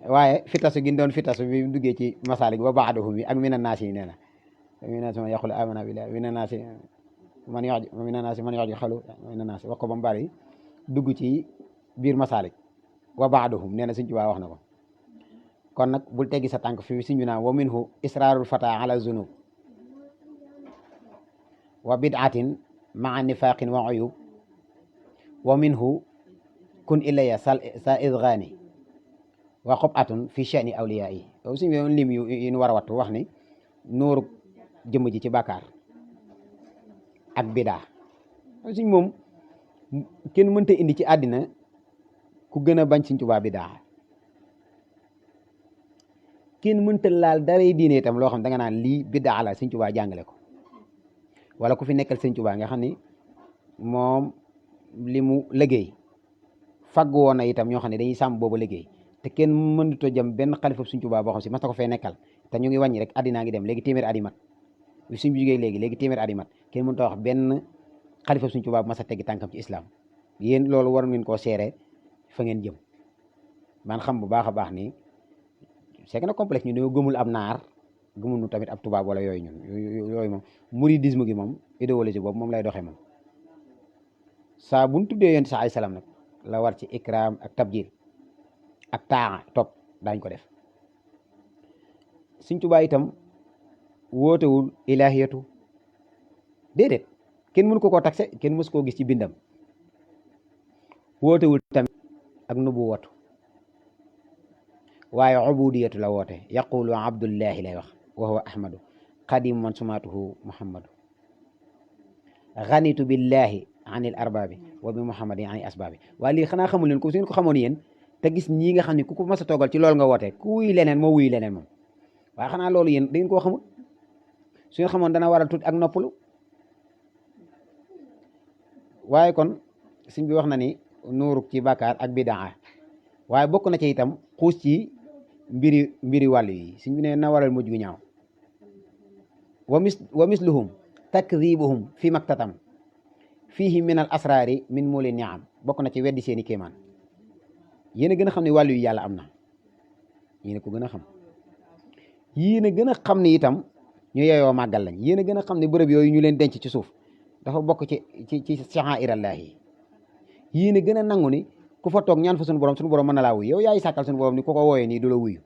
waaye fitasu gi doon fitasu bi duggee ci Masalik ba baaduhum bi ak mina naasi yi nee na mina naasi man yaqulu amana billahi mina naasi man yoxji xalu mina naasi wax ko ba mu bari dugg ci biir Masalik wa baaduhum nee na Sëñ Tuubaa wax na ko kon nag bul teggi sa tànk fi Sëñ bi naan wa minhu israarul fata ala zunub wa bid'atin maa nifaqin wa uyub wa minhu kun ilaya sa idghani wa xob'atun fi sha'ni awliya yi yow Sëñ bi yoon lim yu war a wattu wax ni nuuru jëmm ji ci bàkkaar ak bidaa Sëñ moom kenn mënta indi ci àddina ku gën a bañ Sëñ Tuubaa bidaa kenn mënta laal daray diine itam loo xam da nga naan lii bidaa la Sëñ Tuubaa jàngale ko wala ku fi nekkal Sëñ Tuubaa nga xam ni moom li mu liggéey fagg woon na itam ñoo xam ne dañuy sàmm boobu liggéey te kenn mënut a jëm benn xalifa Sëñ Tuubaa boo xam si mas na ko fee nekkal te ñu ngi wàññi rek addinaa ngi dem léegi téeméer at yi mat suñ bi jógee léegi téeméer at yi mat kenn mënut a wax benn xalifa Sëñ Tuubaa bu mas a teggi tànkam ci islam yéen loolu war ngeen koo seere fa ngeen jëm man xam bu baax a baax ni c'est que na complexe ñu dañoo gëmul ab naar gëmul tamit ab tubaab wala yooyu ñun yooyu moom mouridisme gi moom idéologie boobu moom lay doxee moom saa buñ tuddee yonent sa ay salaam nag la war ci ikram ak tabjil ak taa topp daañ ko def Sëñ Tuubaa itam wootewul ilahiyatu déedéet kenn mënu ko koo taxe kenn mësu koo gis ci bindam wootewul tamit ak nubuwatu waaye ubudiyatu la woote yaqulu abdullahi lay wax wa huwa ahmadu qadim man sumaatuhu muhammadu ganitu billahi anil arbaabi wa bi muhammadin ani asbaabi waaye lii xanaa xamul leen ko su ngeen ko xamoon yéen te gis ñii nga xam ne ku ko mas a toogal ci loolu nga woote ku wuy leneen moo wuy leneen moom waaye xanaa loolu yéen da ngeen koo xamul su ngeen xamoon dana waral tuuti ak noppalu waaye kon Sëñ bi wax na ni nuuruk ci bàkkaar ak bidaa waaye bokk na ci itam xuus ci mbiri wàllu yi suñ bi ne na waral mujj gu ñaaw wa misluhum takdibuhum fi maktatam fihi min al asraari min muli niam bokk na ci weddi seeni kéemaan yéen a gën a xam ne wàllu yi yàlla am na yéen a ko gën a xam yéen a gën a xam ne itam ñu yeyoo màggal lañ yéen a gën a xam ne bërëb yooyu ñu leen denc ci suuf dafa bokk ci sha'airallaahi yéen a gën a nangu ni ku fa toog ñaan fa suñu borom mën na laa wuyu yow yaay sàkkal suñu borom ni ku ko wooyee nii du la wuyu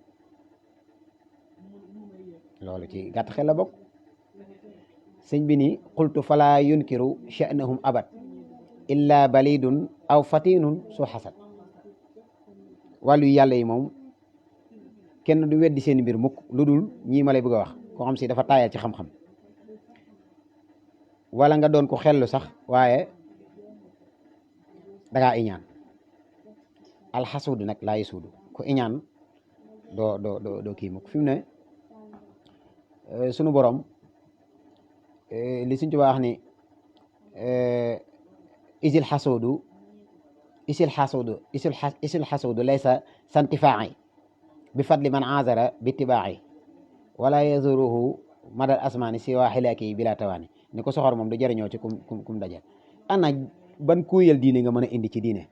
loolu ci gàtt xel la bokk sëñ bi ni qultu fala yunkiru sha'nahum abad illa balidun aw fatinun su xasad wàllu yàlla yi moom kenn du weddi seen mbir mukk lu dul ñii ma lay bëgg a wax koo xam si dafa taayal ci xam-xam wala nga doon ko xellu sax waaye dangaa iñaan alxasuudu nag laa yasuudu ko iñaan doo kii mukk fi mu ne sunu borom li suñ Tuubaa wax ni isil xasuudu laysa santifaa'i bi fadli man azara bi tibaa'i wala yazuruhu madal asmaani si waa xilaaki bila tawaani ni ko soxor moom du jëriñoo ci kum dajal ana ban kuuyal diine nga mën a indi ci diine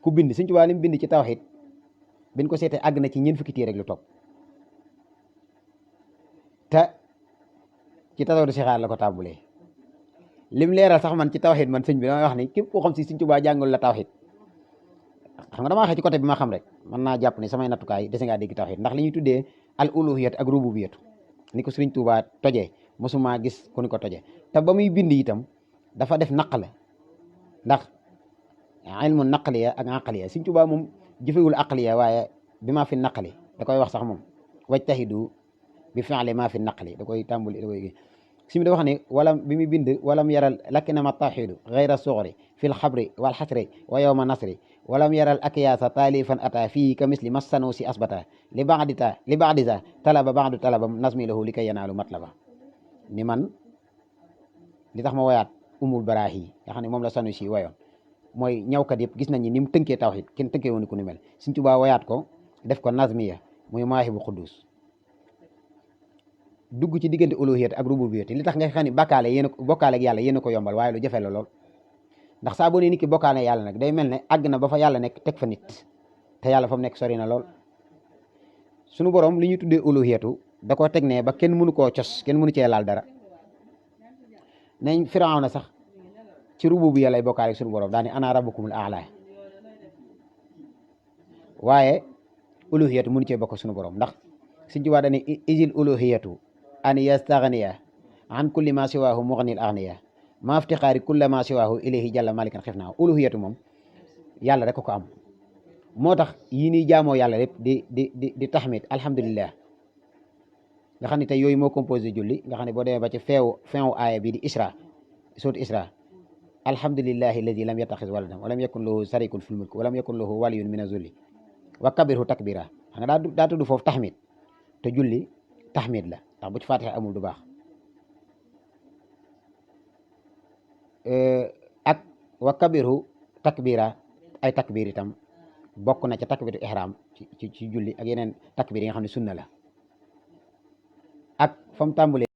ku bind suñ Tuubaa li mu bind ci tawxiid biñ ko seetee àgg na ci ñeent fukki téere rek lu topp te ci tasawudu sixaar la ko tàmbulee lim leeral sax man ci tawxiid man sëñ bi damay wax ni képp koo xam si suñ Tuubaa jàngul la tawxiid xam nga damaa waxee ci côté bi ma xam rek mën naa jàpp ni samay nattukaay dese ngaa dégg tawxiid ndax li ñuy tuddee al uluhiyat ak rububiyatu ni ko Sëriñ Tuubaa tojee mosuma gis ku ni ko tojee te ba muy bind itam dafa def naqale ndax ilmu naqliya ak aqliya Sëriñ Tuubaa moom jëfewul aqliya waaye bi maa fi naqli da koy wax sax moom wajtahidu bi fi'li maa fi naqli da koy tàmbali da koy si mi da wax ne walam bi muy bind walam yaral lakinama tawxidu gayra suxri fi l xabri wal xasri wa yowma nasri walam yaral akiyaasa taalifan ata fii ka misli massanu si asbata li baadisa talaba baadu talabam nasmi lahu li kay yanaalu matlaba ni man li tax ma woyaat umul baraahi nga xam ne moom la sanu si woyoon mooy ñawkat yëpp gis nañ ni mu tënkee tawxid kenn tënkee woon ku ni mel Sëriñ Tuubaa woyaat ko def ko nazmiya muy mawaahibu quddus dugg ci diggante uluhiyat ak rububiyat li tax nga xam ne bokkaale ak yàlla yéen a ko yombal waaye lu jafe la lool ndax saa boo nee nit ki bokkaale yàlla nag day mel ne àgg na ba fa yàlla nekk teg fa nit te yàlla fa mu nekk sori na lool sunu borom li ñu tuddee uluhiyatu da koo teg ne ba kenn mënu koo cos kenn mënu cee laal dara nañ Firawna sax ci rububiyya lay bokkaale ak sunu borom daani ana rabbukumul a'la waaye uluhiyatu mënu cee bokk sunu borom ndax Sëriñ Tuubaa dañuy isil uluhiyatu an yastaghniya an kulli ma siwaahu mughnil aghniya ma iftixaari kulla ma siwaahu ilayhi jalla malikan xif naa uluhiyatu moom yàlla rek ko am moo tax yii nii jaamoo yàlla lépp di taxmid alhamdulillah nga xam ne tey yooyu moo composé julli nga xam ne boo demee ba ci feewu aaya bi di isra suut isra alhamdulillahi alladi lam yattaxis waladan walam yakun lahu sarikun fil mulk walam yakun lahu waliyun min azulli wa kabirhu takbira xam nga daa tudd foofu taxmid te julli taxmid la ndax bu ci faatixa amul du baax ak wa kabirhu takbira ay takbir itam bokk na ca takbiratu ihram ci julli ak yeneen takbir yi nga xam ne sunna la ak fa mu tàmbulee